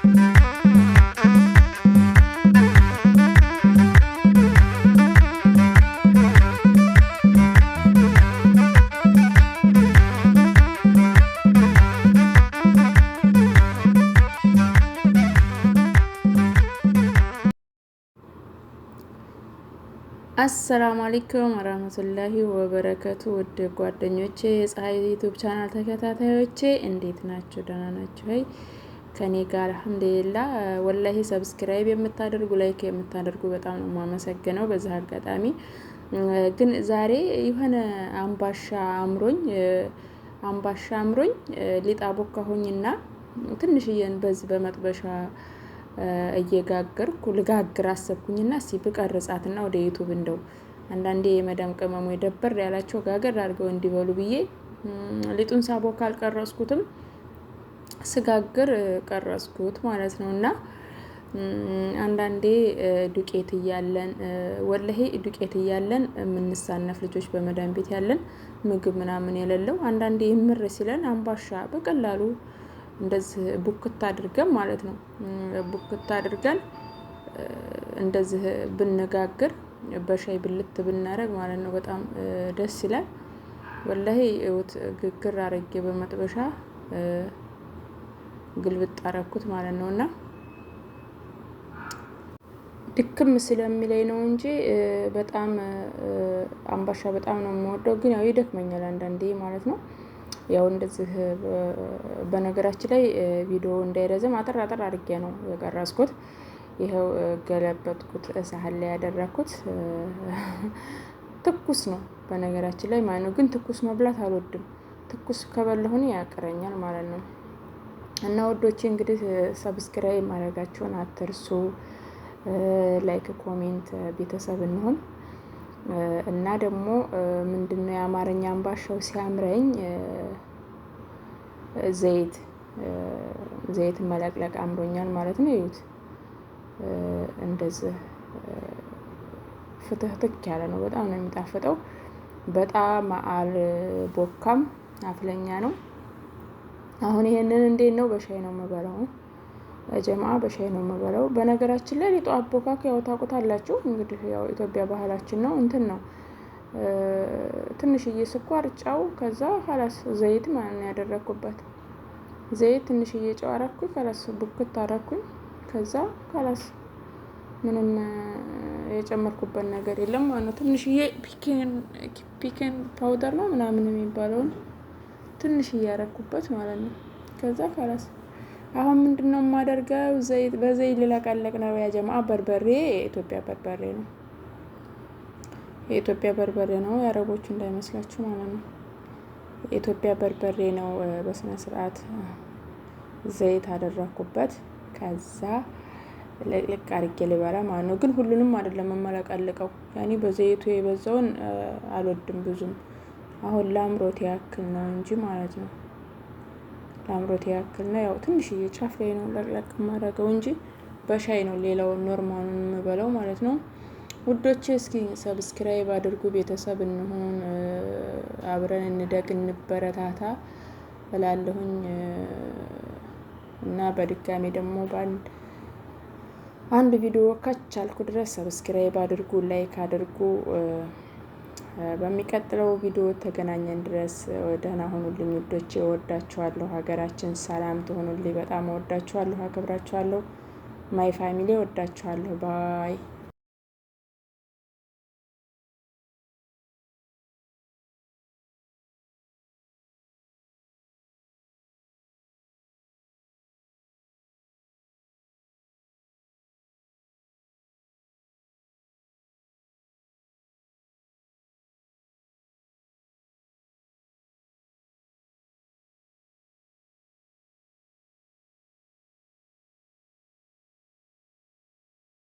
السلام عليكم ورحمة الله وبركاته። ውድ ጓደኞቼ የፀሐይ YouTube channel ተከታታዮቼ እንዴት ናቸው? ደህና ናቸው ወይ? ከኔ ጋር الحمد لله። والله subscribe የምታደርጉ፣ like የምታደርጉ በጣም ነው የማመሰግነው። በዚህ አጋጣሚ ግን ዛሬ የሆነ አምባሻ አምሮኝ፣ አምባሻ አምሮኝ ሊጥ አቦካሁኝና ትንሽዬን በዚህ በመጥበሻ እየጋገርኩ ልጋግር አሰብኩኝና እስኪ ብቀርጻትና ወደ YouTube እንደው አንዳንዴ የመዳም ቅመሙ የደበር ያላቸው ጋገር አድርገው እንዲበሉ ብዬ ሊጡን ሳቦካ አልቀረጽኩትም፣ ስጋግር ቀረጽኩት ማለት ነው። እና አንዳንዴ ዱቄት እያለን፣ والله ዱቄት እያለን የምንሳነፍ ልጆች፣ በመዳም ቤት ያለን፣ ምግብ ምናምን የሌለው፣ አንዳንዴ የምር ሲለን አምባሻ በቀላሉ እንደዚህ ቡክት አድርገን ማለት ነው። ቡክት አድርገን እንደዚህ ብንጋግር፣ በሻይ ብልት ብናደርግ ማለት ነው፣ በጣም ደስ ይላል። والله እውት ግግር አረጌ በመጥበሻ ግልብጥ አረኩት ማለት ነው። እና ድክም ስለሚለኝ ነው እንጂ በጣም አምባሻ በጣም ነው የምወደው። ግን ያው ይደክመኛል አንዳንዴ ማለት ነው። ያው እንደዚህ በነገራችን ላይ ቪዲዮ እንዳይረዝም አጠር አጠር አድርጌ ነው የቀረጽኩት። ይኸው ገለበጥኩት፣ ሳህን ላይ ያደረኩት ትኩስ ነው በነገራችን ላይ ማለት ነው። ግን ትኩስ መብላት አልወድም። ትኩስ ከበላሁኝ ያቅረኛል ማለት ነው። እና ውዶቼ እንግዲህ subscribe ማድረጋችሁን አትርሱ። Like፣ comment፣ ቤተሰብ እንሆን። እና ደግሞ ምንድነው የአማርኛ አምባሻው ሲያምረኝ ዘይት ዘይት መለቅለቅ አምሮኛል ማለት ነው። ይዩት፣ እንደዚህ ፍትህትክ ያለ ነው። በጣም ነው የሚጣፍጠው። በጣም አልቦካም፣ አፍለኛ ነው። አሁን ይሄንን እንዴት ነው? በሻይ ነው የምበላው። ጀማ በሻይ ነው የምበላው። በነገራችን ላይ ሊጡ አቦካክ ያው ታውቁታላችሁ እንግዲህ፣ ያው ኢትዮጵያ ባህላችን ነው፣ እንትን ነው፣ ትንሽዬ ስኳር፣ ጨው፣ ከዛ خلاص ዘይት ማለት ነው ያደረኩበት። ዘይት፣ ትንሽዬ ጨው አረኩኝ፣ خلاص ቡክት አረኩኝ። ከዛ خلاص ምንም የጨመርኩበት ነገር የለም ማለት ነው። ትንሽዬ baking powder ነው ምናምን የሚባለውን ትንሽዬ ያረኩበት ማለት ነው። ከዛ خلاص አሁን ምንድን ነው የማደርገው? ዘይት በዘይት ልለቀለቅ ነው يا جماعة። በርበሬ የኢትዮጵያ በርበሬ ነው። የኢትዮጵያ በርበሬ ነው፣ የአረቦቹ እንዳይመስላችሁ ማለት ነው። የኢትዮጵያ በርበሬ ነው። በስነ ስርዓት ዘይት አደረኩበት። ከዛ ለቅለቅ አድርጌ ልበላ ማለት ነው። ግን ሁሉንም አይደለም የምለቀልቀው። ያኔ በዘይቱ የበዛውን አልወድም ብዙም። አሁን ለአምሮት ያክል ነው እንጂ ማለት ነው። ለአምሮት ያክል ነው። ያው ትንሽዬ ጫፍ ላይ ነው ለቅለቅ የማደርገው እንጂ በሻይ ነው ሌላውን normal ኡን የምበላው ማለት ነው። ውዶቼ እስኪ subscribe አድርጉ፣ ቤተሰብ እንሁን፣ አብረን እንደግ፣ እንበረታታ እላለሁኝ። እና በድጋሚ ደግሞ በአንድ አንድ ቪዲዮ ከቻልኩ ድረስ subscribe አድርጉ፣ like አድርጉ። በሚቀጥለው ቪዲዮ ተገናኘን ድረስ ደህና ሁኑልኝ ውዶቼ። እወዳችኋለሁ። ሀገራችን ሰላም ትሆኑልኝ። በጣም እወዳችኋለሁ፣ አከብራችኋለሁ። My family እወዳችኋለሁ። Bye.